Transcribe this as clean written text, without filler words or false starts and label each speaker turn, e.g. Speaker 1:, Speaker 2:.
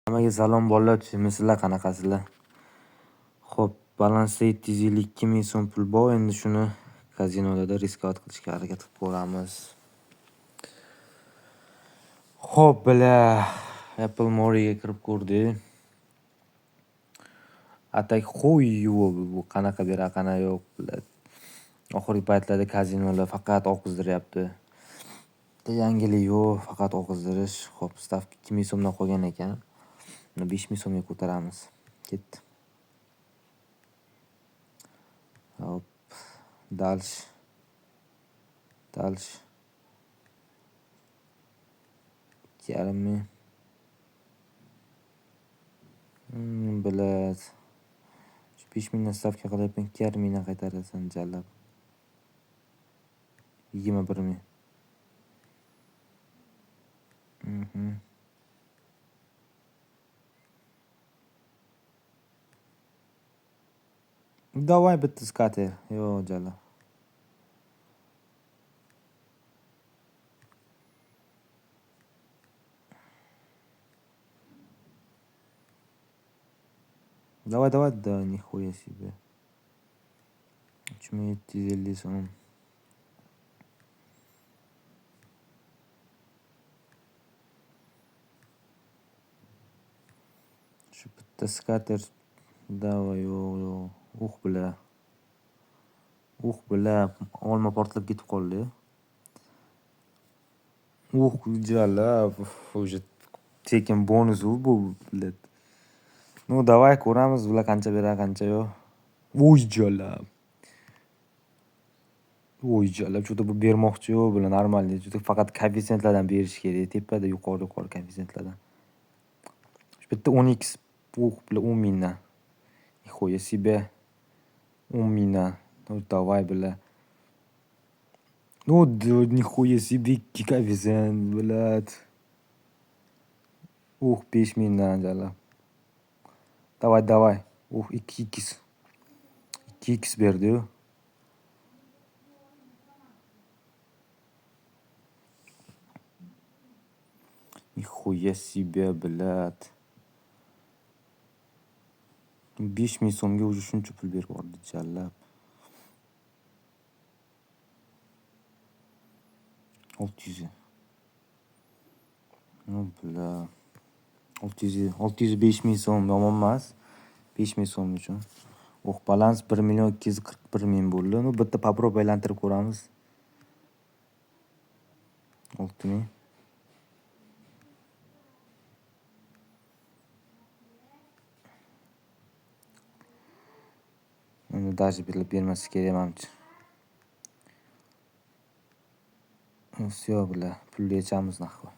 Speaker 1: Hammaga salom bolalar, tushunmaysizlar qanaqasizlar? Xo'p, balansda 752 ming so'm pul bor. Endi shuni kazinolarda рисковать qilishga harakat qilib ko'ramiz. Xo'p, бля, Apple More'ga kirib ko'rdik. А так хуй его bu qanaqa berar, qanaqa yo'q, блядь. Oxirgi paytlarda kazinolar faqat oqizdiryapti. Bitta yangilik yo'q, faqat oqizdirish. Xo'p, stavka 2000 so'mdan qolgan ekan. Uni 5000 so'mga ko'taramiz. Ketdi. Hop, дальше. Дальше. 2,5 ming. Блядь. Shu 5000 dan stavka qilyapman, 2,5 mingdan qaytarasan jalab. 21 ming. Mhm. Давай bitta skater. Yo'q, jalab. Давай, давай, да нихуя себе. 3750 so'm. Shu bitta skater. Давай, yo'q, yo'q. Uh, бля. Uh, бля. Olma portlab ketib qoldi. Uh, jalab. Уже tekin bonus bu, блядь. Ну, давай ko'ramiz, bular qancha beradi, qancha yo'q. Voy jalab. Voy jalab, что-то bu bermoqchi yo'q, bular нормальный. Juda faqat koeffitsiyentlardan berish kerak. Tepada yuqori-yuqori koeffitsiyentlardan. Shu bitta 10x. Uh, бля, 10 mingdan. Нихуя себе. 10 mingdan. Ну, давай, бля. Ну, нихуя себе 2 koeffitsient, блядь. Uh, 5 mingdan jalab. Давай, давай. Uh, 2x. 2x berdi-yu. Нихуя себе, блядь. 5000 so'mga уже shuncha pul berib yubordi jalab. 600. Ну, бля. 600, 605 ming so'm yomon emas. 5000 so'm uchun. Oh, balans 1 241 ming bo'ldi. Ну, bitta попробуй aylantirib ko'ramiz. 6000. Endi даже bilib bermasa kerak manimcha. Ну, всё, бля, pulni yechamiz нахуй.